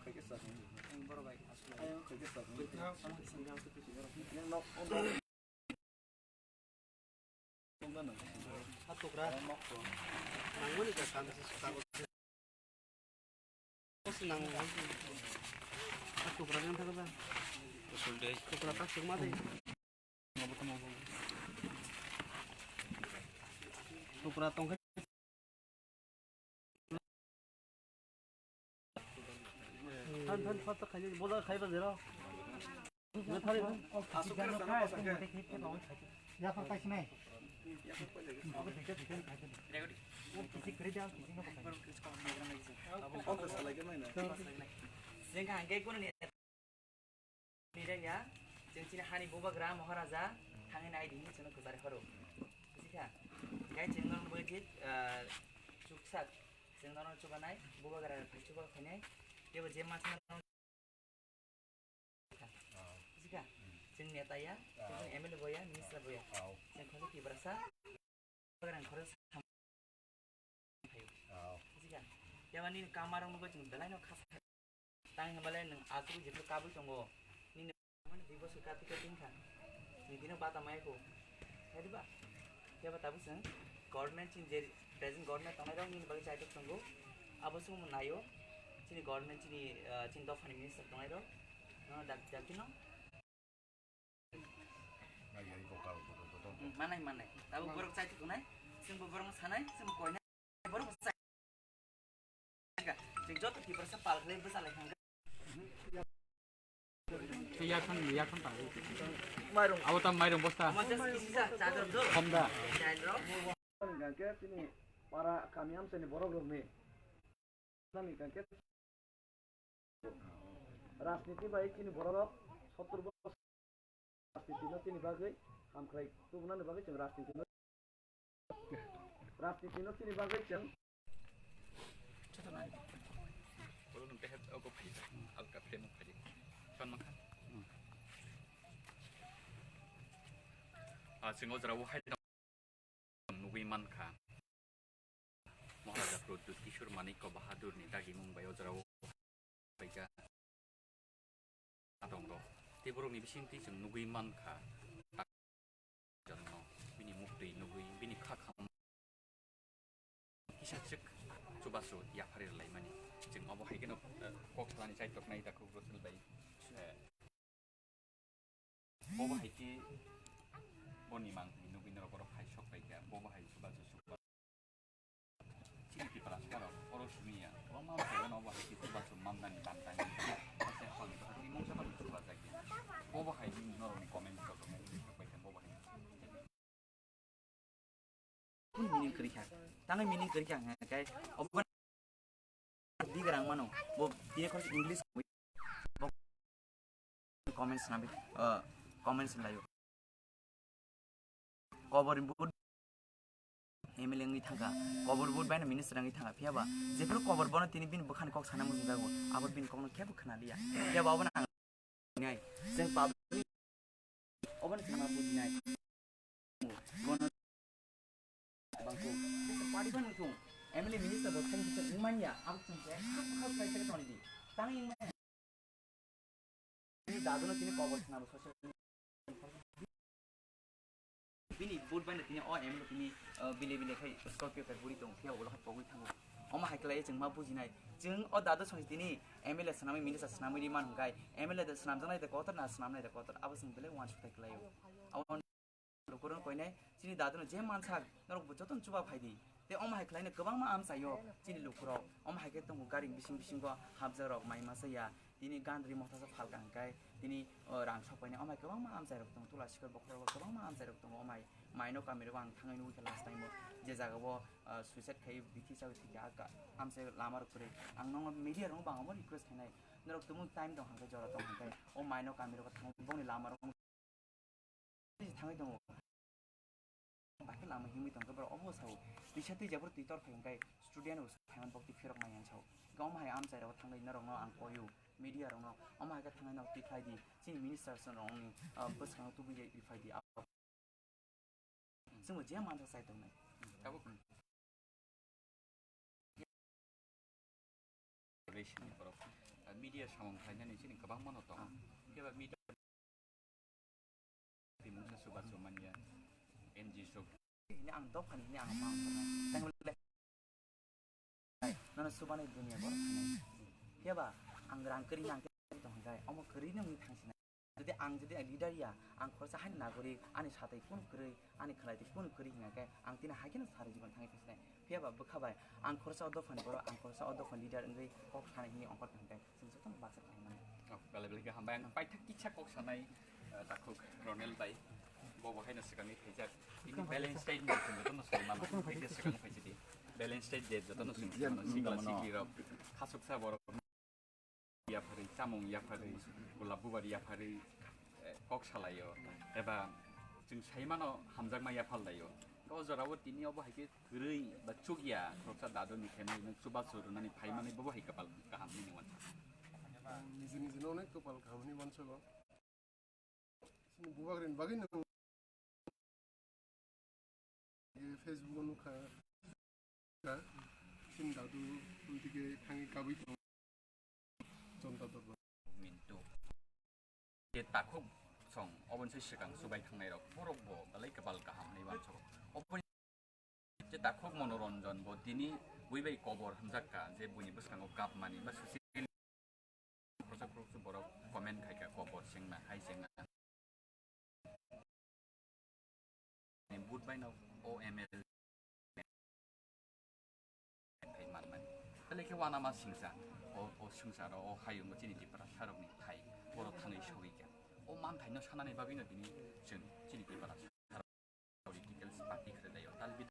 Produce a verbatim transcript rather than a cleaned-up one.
Boro bai. Tukra yang thang ba. Tukra tak sung ma de. Tukra tong khe. Than than fat khai bola khai ba zero. Jeng ka hangke kono ni ni rengya, jeng chini hani bubagra Maharaja thangwi nai di hinwi chwngno kwchari horo. Buji kha? Gai chwng norok bai je, ah, chuksak, chwng norok chubanai, bubagra thai chuba khainai, tebo je ma chwng Buji kha? Chwng neta ya, chwng M L A bo ya, minister bo ya. Chwng khali Tiprasa, bubagra khoro sam phaio. Buji kha? Yaba nini kamarok nugwi chwng belai no khasa. Tang hwnba le nwng aswk jephru kabwi tongo, nini mani dui bosor kati kati wngkha, nwng tino bata maya kho, khe diba? Phiya ba tabuk chwng government chini je present government tongnai rok nini bagwi chaitok tongo, abo se omo naio chini government chini, ah, chini dophani minister tongnai rok, no dak dak no. Manai, manai. Tabuk borok chaitok tongnai, chwngbo borokno sanai, chwngbo koinai, borok chai. Chwng joto Tiprasa pal khlai bwsa lai thangkha. Yakhon, yakhon ta. Mairung. Abo tam mairung bosta. Omo just kisa chador do. Khomda. Chai rok. Hingkha khe chini para kami amchaini borok rokni. Nani hingkha khe rajniti bai chini borok rok sottor bosor rajniti no chini bagwi hamkrai tubunani bagwi chwng rajniti no, rajniti no chini bagwi chwng. Ah, chwng o jora o hai nugwi mankha, Maharaja Pradyut Kishore Manikya Bahadurni dagimung bai o jorao phaikha. Tongo. Tei borokni bisingtwi chwng nugwi mankha, jongno bini muktwi nugwi, bini kha kham kisa chwk chubachu yapharwi rwlaimani. Chwng obo hai kheno, eh, kok salani chaitoknai takhuk Russell bai, eh, Bo bahai khe boni mang twi nugwi norok borok hai sok pai kha, bo bahai chubachu chuba. Chini Tiprasa rok oro simi ya, kwbangma bwsai no bo hai khe chubachu mamnani bandani. Haste hokni bahai twi mungsa bai chuba jak ya. Bo bahai bini norokni comment rok rok sok pai kha, bo bahai. Meaning kwrwi kha. Tangwi meaning kwrwi kha hwnkhe obo bigrang mano. Bo tini khoroksa English bo comments na bi, uh, comments laio. Kobor ni vote M L A wngwi thangkha, kobor vote bai no minister wngwi thangkha, phiya ba jephuru kobor bono tini bini bwkhani kok sana muchung jago, abo bini kokno kebo khna liya, phiya ba obo no ang nai, chwng public obo no chwng ma bujinai. Bono bangkuk. Party ban wngthung, M L A minister bo thani kisa wngmanya, abo chwng se hak hak khlai se toni di. Tang wngmanya. Bini daduno tini kobor khna bo social media. Bini vote bai no tini o M L A tini, uh, bile bile khai Scorpio khai buri tong phiya ulo khai pogwi thango. Omo hai khlai chwng ma bujinai. Chwng o dadu song tini M L A swnamwi minister swnamwi ri man hwnkhe M L A de swnamjaknai de kotor na swnamnai de kotor abo chwng belai uansuk thai khlaio. Abo Lukurok koinai, chini daduno je mansak, norok bo jotono chuba phaidi. Tei omo hai khlaino kwbangma amchaio chini lukurok. Omo hai khe tongo gari bising bisingo hapjak rok mai masa ya. Tini gandri mothasa phalka hwnkhe tini, o, rang sok painai. Omo hai kwbangma amchai rok tongo, tula sikor bokhorok kwbangma amchai rok tongo. Omo hai maino kami rok ang thangwi nugwi kha last time o. Je jaga o, o, suicide khai bithi chawi thikha amchai lama rok kwrwi. Ang nokno media rok bangma request khainai. Norok tumung time tong hwnkhe jora tong hwnkhe o maino kami rok thangwi bongni lama rok Twi thangwi tongo. Bakhe lama himwi tongkhe borok obo sao. Twisa twi jabor twi tor phai hwnkhe student rok phaiman bok twi phirok manya sao. Hwnkhe omo hai amchai rok thangwi norokno ang koio, media rokno omo hai khe thangwi nok twi khlai di. Chini minister rokni, ah, bwskango tubui ye phai di. Chwngbo je mansa chai tongnai. Tabuk. Relation ni borok, ah, Media samung khlainani chini kwbangmano tongo. Ah. Phiya ba media twi mungsa chubachu manya, N G O sok. Hini ang dophani hini ang ma ongkhornai. Tang le nono chubanai dunia borok thangwi. Phiya ba ang rang kwrwi nang tong hwnkhai, omo kwrwi nang thangsinai. Jodi ang jodi leader ya, ang khoroksa hani nagorik, ani satai kunu kwrwi, ani khwlaitwi kunu kwrwi hwnkhai, ang tini hai kheno sari jibon thangwi thangsinai. Phiya ba bwkha bai, ang khoroksa o dophani borok, ang khoroksa o dophani leader wngwi kok sanai hwnwi ongkhor hwnkhai, chwng jotono baksa khlai mano. Oh, belai belai khe hambai. Ang paithak kisa kok sanai, eh, takhuk Ronel bai. Bo bo haino swkangni phaijak. Ini balance side ni chwng jotono sai mano. Kisa swkang phaisidi. Balance side je jotono swng mano. Sikla sikli rok, khasuksa borok. Yapharwi, chamung yapharwi, golap bubar yapharwi, eh, kok salaio, eba chwng saimano hamjakma yaphal laio. O jorao tini obo hai khe kwrwi ba chukya khoroksa dadoni khaimani chubachu rwnani phaimani bobo hai kwpal kaham nini uansa. Niji niji no onek kwpal kaham hinwi uansago. Chini bubagrani bagwi no Facebook o nukha. Chini dadu twi thangwi kabwi tongo. Jonta Dorbar. Mintu. Je takhuk song, oboni se swkang chubai thangnai rok, borok bo belai kwpal kaham hinwi uansago. Oboni je takhuk Monoranjan bo tini bui bai kobor hamjak kha, je buini bwskango kapmani ba social media khoroksa khoroksa borok comment khai kha, kobor sengna, hai sengna. Ni vote bai no o M L A thai manmani. Belai khe uanama singsa, o, o swngcharo, o hayungo chini Tiprasa rokni thai, borok thangwi sogwi kha. O manthai no sanani bagwi no tini chwng chini Tiprasa